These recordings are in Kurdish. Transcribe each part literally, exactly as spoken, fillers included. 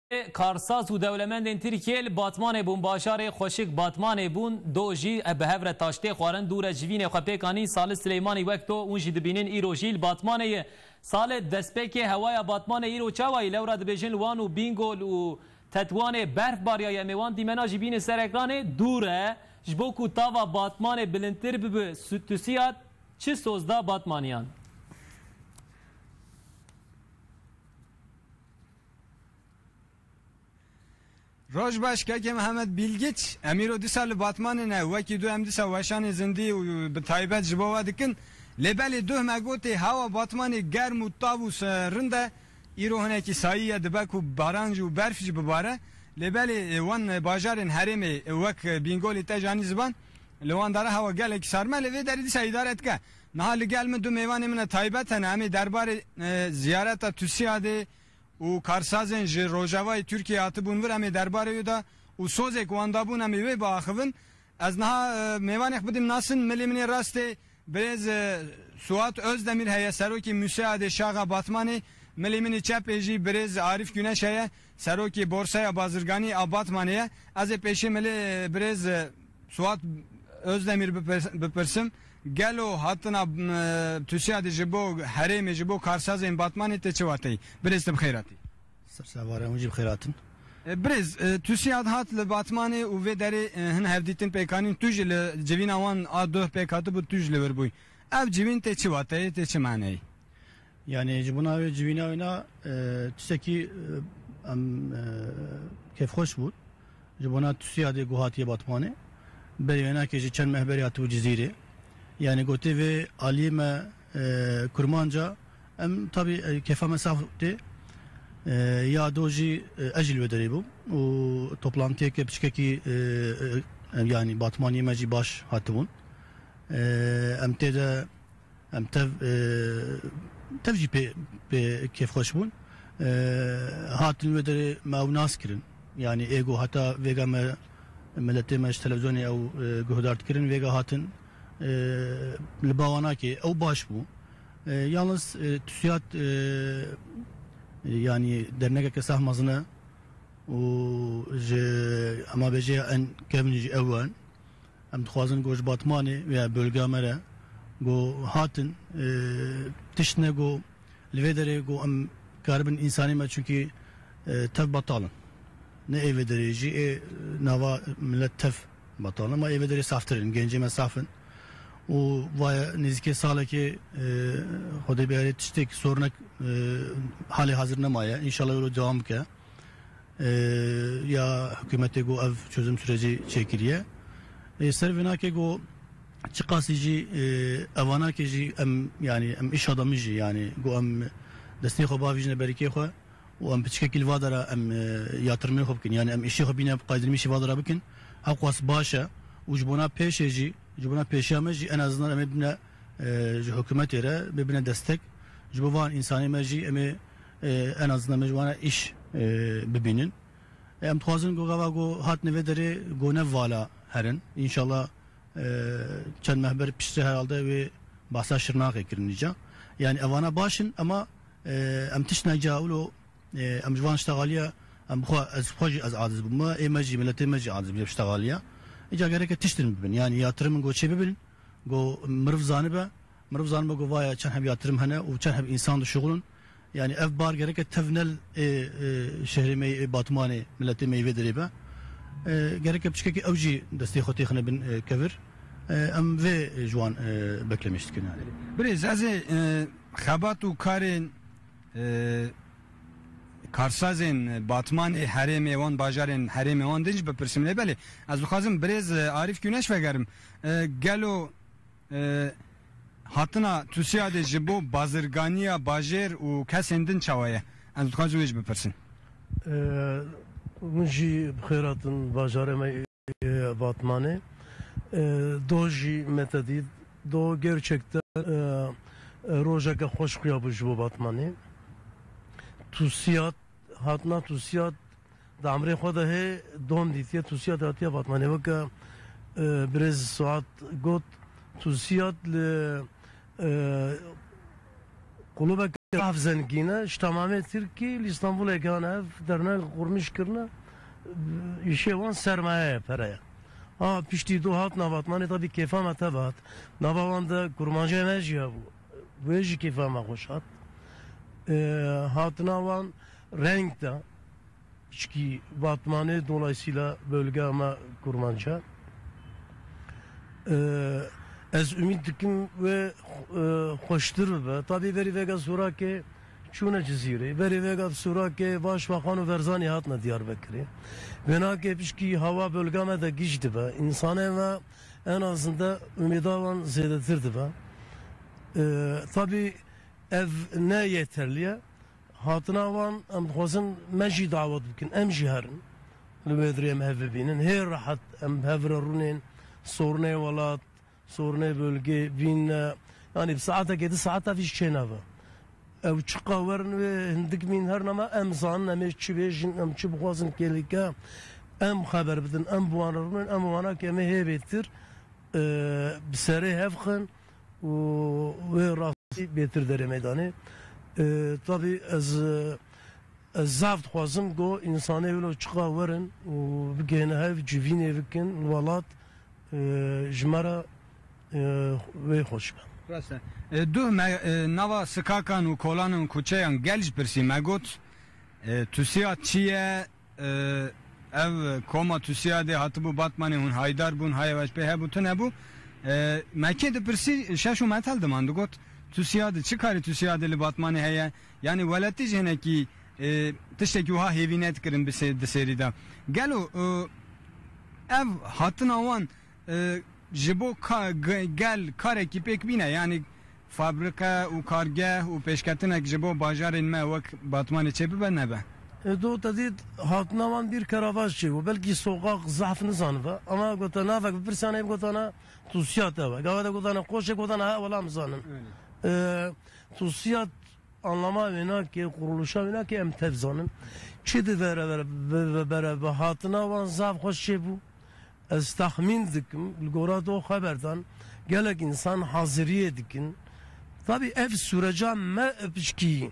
Karsaz û dewlemendên Tirkiyê li Batmanê bûn, bajarê xweşik Batmanê bûn, do jî bi hev re taştê xwarin, dû re civînê xwe pêk anîn. Salih Sileymanî wek to hûn jî dibînin, îro jî li Batmanê ye. Salih, destpêkê hewaya Batmanê îro çawa ye? Lewra dibêjin li wan û Bîngol û Tetwanê berf bariyaye, em ê wan dîmena jî bînin ser ekranê. Dû re ji bo ku tava Batmanê bilindtir bibe, su-, Tusiyad çi soz da Batmaniyan? Roj baş, kekê Mihemed Bilgiç. Em îro dîsa li Batmanê ne. Wekî du em dîsa weşanê zindî û bi taybet ji bo we dikin. Lê belê duh me gotê, hewa Batmanê germ û tav û se-, rind e. Îro hinekî sayî ye, dibe ku baran jî û berf jî bibare. Lê belê, e, wan, e, bajarên herêmê, e, wek, e, Bîngolê te jî anî ziman, li wan dara hewa gelekî sarm e, lê vê derê dîsa îdare dike. Niha li gel min du mêvanê min e taybet hene. Em ê derbarê, e, ziyareta Tusiyadê û karsazên ji rojavayê Tirkiyê hatibûn vir, em ê derbarê wê de û sozek wan dabûn, em ê wê biaxivin. Ez niha, e, mêvanê xwe bidîm nas in, milê min ê rastê birêz, e, Suat Özdemir heye, serokê Museadê Şaxa Batmanê, milê min ê çepê jî birêz Arif Güneş heye, serokê Borsaya Bazirganî a Batmanê ye. Ez ê pêşê milê, e, birêz, e, Suat Özdemir bipir-, bipirsim, gelo hatina, e, Tusiyadê ji bo herêmê, ji bo karsazên Batmanê te çi wateyî? Birêz, tu bi xêr hatî. Ser çava re, hûn jî bi xêr hatin. E, birêz, e, Tusiyad hat li Batmanê û vê derê, e, hin hevdîtin pêk anîn, tu jî li civîna wan a duh pêk hatibû, tu jî li wir bûyî. Ev civîn tê çi wateyê, tê çi maneyê? Yani ji bona wê civîna wêna, e, tiştekî, e, em, e, kêfxweş bûn. Ji bona Tusiyadê ku hatiye Batmanê. Berî wênakê jî çend meh berî hatibû Cizîrê. Yani gotê vê aliyê me, e, kurmanca, em tabî, e, kêfa me saf tê. E, ya do jî, e, ez jî li wê derê bûm û toplantiyeke piçkekî, e, e, yani Batmaniyê me jî baş hatibûn. E, em tê de Em tev, e, tev jî pê, pê kêfxweş bûn. E, hatin wê derê me ew nas kirin. Yani ê ku heta vêga me, miletê me ji televîzyonê ew, e, guhdar dikirin, vêga hatin, e, li ba wan nakê. Ew baş bû. E, yalnız, e, Tusiyad, e, e, yani dernekeke sah mezin e û ji, ema bêje en kevin jî ew in. Em dixwazin ku ji Batmanê veya bölga me re ku hatin, e, tişt ne ku li vê derê ku em karibin însanê me, çunkî, e, tev betal in. Ne ê vê derê jî ê nava milet tev betal in, ama ê vê derê saftir in, gencê me saf in. Û vaya nêzîkê salekê, e, Xwedê biharê tiştek sornek, e, halê hazir nemaye. Înşallah wilo dewam bike. E, ya hikûmetê ku ev çözüm süreci çêkiriye. E, ser vê nake ku çiqasî jî, e, evanake jî em, yani em îş adamî jî, yani ku em destê xwe bavîjine berîkê xwe û em piçkekî li va dera em, e, yatırımê xwe bikin. Yani em îşê xwe bîne qaydilmîşî va dera bikin. Hewqas baş e û ji bona pêşê jî, ji bona pêşiya me jî en azından em ê bine, e, ji hikûmetê re bê bine destek. Ji bo van însanê me jî em ê, e, en azından me ji wana îş, e, bibînin. E, em dixwazin ku gava ku hatine vê derê ku ne vala herin. Înşallah, e, çend meh ber piştre herhalde wê bahsa Şirnaxê kirin nîca. Yani evana baş in, ama, e, em tişt neca wilo, e, em ji van ştexaliya, em xwe, ez xwe jî ez aciz bûme, ê me jî, miletê me jî aciz bûye ştexaliya. Îca gereke tiştin bibin. Yani yatırımın ku çê bibin, ku mirov zanibe, mirov zanibe ku vaya çend heb yatırım hene û çend heb însan dişuxulin. Yani ev bar gereke tev nel ê, ê, şehrê me yê, ê Batmanê, miletê me yê vê derê be. E, gereke piçkekî ew jî destê xwe têxine bin, e, kevir. E, em vê ji wan, e, beklemîş dikin yani. Birêz, ez ê, e, xebat û karên, e, karsazên Batmanê, herêmê wan, bajarên herêmê wan din jî bipirsim. Lê belê, ez dixwazim birêz, e, Arîf Güneş vegerim. E, gelo, e, hatina Tusiyadê ji bo bazirganiya bajêr û kesên din çawa ye? Ez dixwazim wê jî bipirsim. E, min jî bi xêr hatin bajarê me. E, Batmanê. E, do jî me te dît. Do gerçekten, e, e, rojeke xweş xuya bû ji bo Batmanê. Tusiyat, hatina Tusiyat di emrê xwe de hê don dîtiye, Tusiyat hatiye Batmanê. Weke, e, birêz Suat got, Tusiyat li, e, qulubeke Zaf zengîn e, ji tamamê Tirkî li Îstanbulê gihane ev, dernek qurmîş kirine, îşê wan sermaye ye, pere ye. Ha, piştî do hat nav Batmanê, tabî kêfa me teva hat. Nava wan de kurmancê me jî hebû. Wê jî kêfa me xweş hat. Ee, hatina wan reng da. Piçkî Batmanê, dolayısıyla bölge me kurmanca. Ee, ez umîd dikim wê, e, xweştir bibe. Tabî berî vêga Sûrakê çûne Cizîrê. Berî vêga Sûrakê Başbakan û Verzanî hatine Diyarbekirê. Vênakê pişkî hewa bölge me de giş dibe. Însanê me en azında umîda wan zêdetir dibe. Ee, tabî ev ne yeterli ye. Hatina wan, em dixwazin me jî dawet bikin, em jî herin. Li wê dirê em hev bibînin. Hê rehet em bi hev re rûnên, sorunê welat, sorunê bölgê bîne. Yanî bi saetekê, di saeta vî jî çênabe. Ew çiqa werin wê hindik mîn her nema em zanin, em ê çi bêjin, em çi bixwazin kêlîke. Em xeber bidin, em bi wan re rûnin, em wana ke em ê hê bêtir, e, bi serê hev xin û wê rastî bêtir derê meydanê. E, tabî ez, e, ez zaf dixwazim ku însanê wilo çiqa werin û bigihêne hev, civînê bikin li welat, e, ji me re, e, wê xweş be. Rast e. E, duh me, e, nava sikakan û kolan û kuçeyan gel ji pirsî me got, e, Tusiya çi ye? E, ev koma Tusiyadê hatibû Batmanê, hûn haydar bûn, haya we ji pê hebû tune bû. E, me kê dipirsî, şaş û metel diman, digot, Tusiyadê, çi karî Tusiyadê li Batmanê heye? Yanî welatî jî hinekî, e, tiştekî wiha hêvî nedikirin bi sê-, di sêrî de. Gelo, e, ev hatina wan, e, ji bo ka-, ge-, gel karekî pêk bîne, yanî fabrike û kargeh û pêşketinek ji bo bajarên me wek Batmanê çêbibe nebe? E, do te dît hatina wan bîr keravaj çêbû. Belkî soqaq zehf nizanibe. Ama gote navek bi pirsanê gotana Tusiyat ew e. Gava de gotana Qoşê, gotana he, wela em zanin. Öyle. E, Tusiyat anlama wê nake, kuruluşa wê nake, em tev zanin. Çi di vere, vere, be, be, bere, be, hatina wan zaf xweş çêbû. Ez texmîn dikim, li gora do xeberdan gelek însan haziriyê dikin. Tabî ev sûreca me piçkî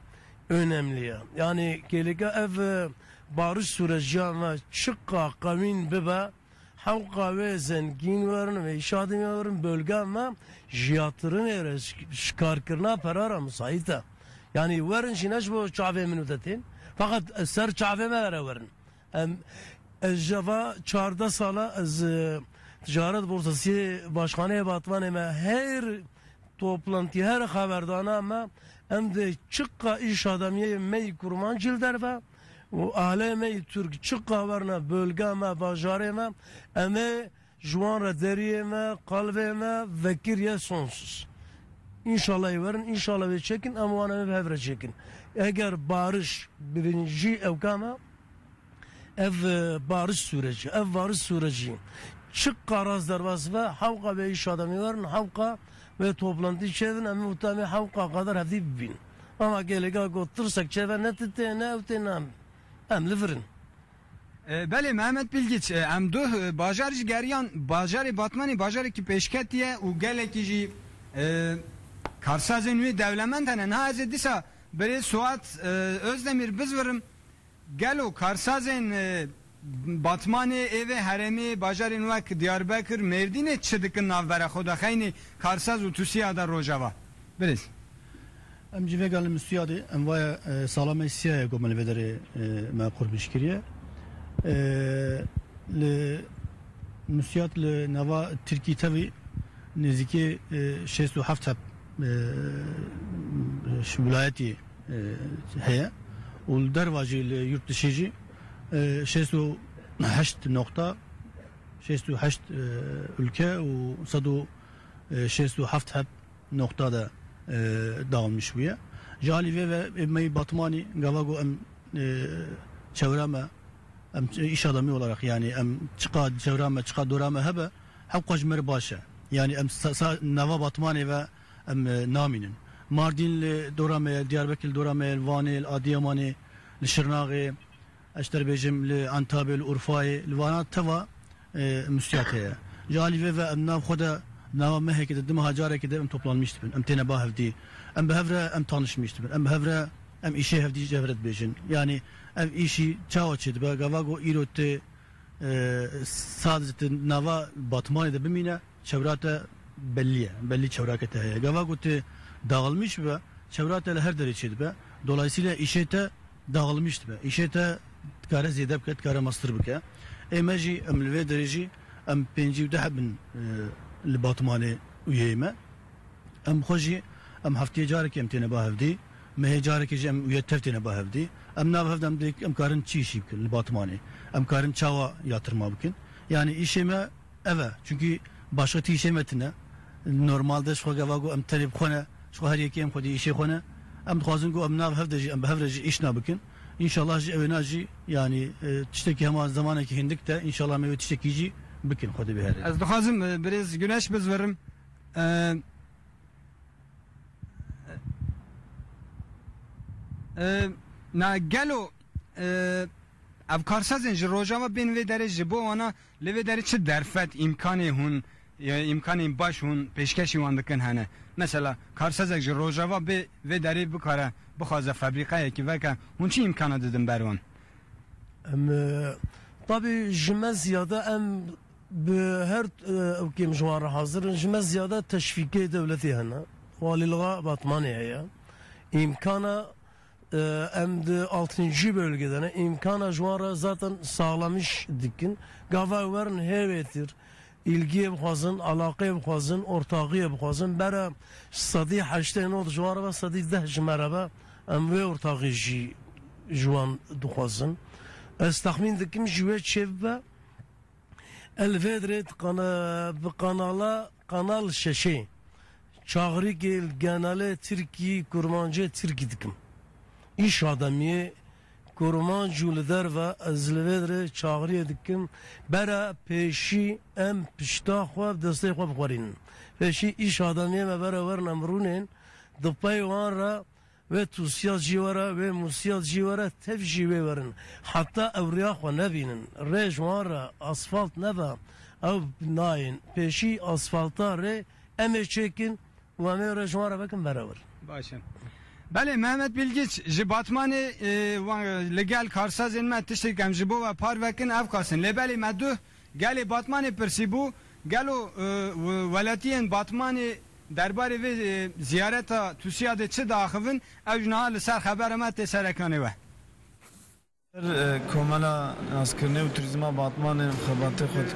önemli ye. Yanî kêlika ev, e, barış süreciya me çiqa qewîn bibe, hewqa wê zengîn werin, wê îşadimî werin, bölge me ji yatırımê re, ji, ji karkirina pera re müsait e. Yanî werin jî ne ji bo çavê min û te tên, feqet ser çavê me re werin. Em, ez ji va çardeh sala ez, e, Ticaret Borsasiyê Başxaneyê Batmanê me her toplantî, her xeberdana me, em dê çiqa îş adamiyê me yî kurmancî li derve û ahlê me yî Türk çiqa werna bölge me, bajarê me, em ê ji wan re deriyê me, qalbê me vekiriye sonsuz. Înşallah ê werin, înşallah wê çêkin, em wan em ê bi hev re çêkin. Eger bariş birincî ewka me, ev, e, barış süreci, ev barış süreci çiqa rast derbas be, hewqa wê îş adamî werin, hewqa wê toplantî çêbin, em û te em ê hewqa qadar hevdî bibîn. Ama geleka got tirsek çêbe, ne ti tê, ne ew tê, ne em. Em li vir in. E, belê, Mehmet Bilgiç, e, em duh, e, bajar jî geriyan, bajarê Batmanê bajarekî pêşketî ye û gelekî jî, e, karsazên wê dewlemend hene. Niha ez ê dîsa birêz Suat, e, Özdemir bizvirim. Gelo karsazên, e, Batmanê, ê vê herêmê, bajarên wek Diyarbekir, Mêrdînê çi dikin navbera xwe de? Xeynî karsaz û Tusiyada Rojava. Birêz. Em jî vêga li Misuyadê, em vaya, e, sala me siyah ye ku me li vê derê, e, me qurmîş kiriye. E, li Misuyad li nava Tirkî tevî nêzîkî, e, şêst û heft heb, e, ji wilayetî, e, heye û li derva jî li yurt dişî jî, e, şêst û heşt noqta, şêst û heşt, e, ülke û sed û şêst û heft heb noqta de, e, dağılmış bûye. Ji alî vê ve ê me yî Batmanî gava ku em, e, çewra me, em îş adamî olarak, yanî em çiqa çewra me, çiqa dora me hebe, hewqa ji me re baş e. Yanî em sa, sa, nava Batmanê ve em, e, namînin. Mardîn li dora me ye, Diyarbekir li dora me ye, li Vanê, li Adiyamanê, li Şirnaxê, ez ji te re bêjim, li Entabê, li Urfayê, li vana teva, e, Misuyat heye. Ji alî vê ve em nav xwe de Nava mehekê de, du meha carekê de em toplanmış dibin, em têne ba hevdî, em bi hev re em tanışmış dibin, em bi hev re em îşê hevdî ji hev re dibêjin. Yanî ev îşî çawa çêdibe? Gava ku îro tê, e, sadece tê nava Batmanê de bimîne, çewra te bellî ye, bellî çewrake te heye. Gava ku tê dağılmış bibe, çewra te li her derê çêdibe. Dolayısıyla îşê te dağılmış dibe. Îşê te dikare zêde bike, dikare mestir bike. Ê me jî, em li vê derê jî, em pêncî û deh bin, e, li Batmanê uyeyê me. Em xwe jî, em heftiyê carekê em têne ba hevdî, mehê carekê jî em uye tev têne ba hevdî. Em nav hev de em dê, em karin çi îşî bikin li Batmanê? Em karin çawa yatırma bikin? Yani îşê me ev e. Çünkü başka tişê me tine. Normalde ji xwe gava ku em tenê bi xwe ne, ji xwe her yekê em xwedî îşê xwe ne. Em dixwazin ku em nav hev de jî, em bi hev re jî îş nabikin. İnşallah jî ewêna jî, yani, e, tiştekî hema zemanekî hindik de, inşallah em ê wê tiştekî jî bikin, Xwedê bihêre. Ez dixwazim, e, birêz Güneş bizverim. E, e, na gelo, e, ev karsazên ji Rojava bên vê derê ji bo wana li vê derê çi derfet, îmkanê hûn, e, îmkanên baş hûn pêşkêşî wan dikin hene? Mesela, karsazek ji Rojava bê vê derê bikare, bixwaze fabrîkayekî veke, hûn çi îmkana didin ber wan? Em, e, tabî ji me ziyade em bi her, e, ewkêm ji wan re hazir in. Ji me ziyade teşvîkê dewletê hene. Walîliğa Batmanê heye. Îmkana, e, em di altıncı bölgede ne. Îmkana ji wan re zaten sağlamış dikin. Gava werin hêvêtir. Îlgiyê bixwazin, alaqeyê bixwazin, ortaxiyê bixwazin. Bere sedî heştê nod ji wan re be, sedî deh ji me re be. Em vê ortaxî jî ji wan dixwazin. Ez texmîn dikim ji wê çêbibe. El vê dirê di kana-, bi kanala, Kanal şeşê çaxirîkê li genelê Tirkî, Kurmancê Tirkî dikim. Îş ademiyê Kurmanc û li derve ez li vê dirê çaxiriyê dikim. Bere pêşî em pişta xwe, destê xwe bixwerînin. Pêşî îş ademiyê me bere werin em rûnên, di pey wan re wê tûsiyat jî were, wê mûsiyat jî were, tev jî wê werin. Heta ew riya xwe nebînin, rê ji wan re asfalt nebe, ew nayên. Pêşî asfalta rê em ê çêkin û em ê rê ji wan re vekin bere wir. Baş e. Belê, Mehmet Bilgiç, ji Batmanê, e, wa-, li gel karsazên me tiştek em ji bo we par vekin, ev kasin. Lê belê me duh gelê Batmanê pirsî bû, gelo, e, we-, welatiyên Batmanê derbarê vê, e, ziyareta Tusiyadê çi diaxivin, ew ji niha li ser xebera me tê ser ekranê we. Her, e, Komela Naskirinê û Turîzma Batmanê xebatê xwe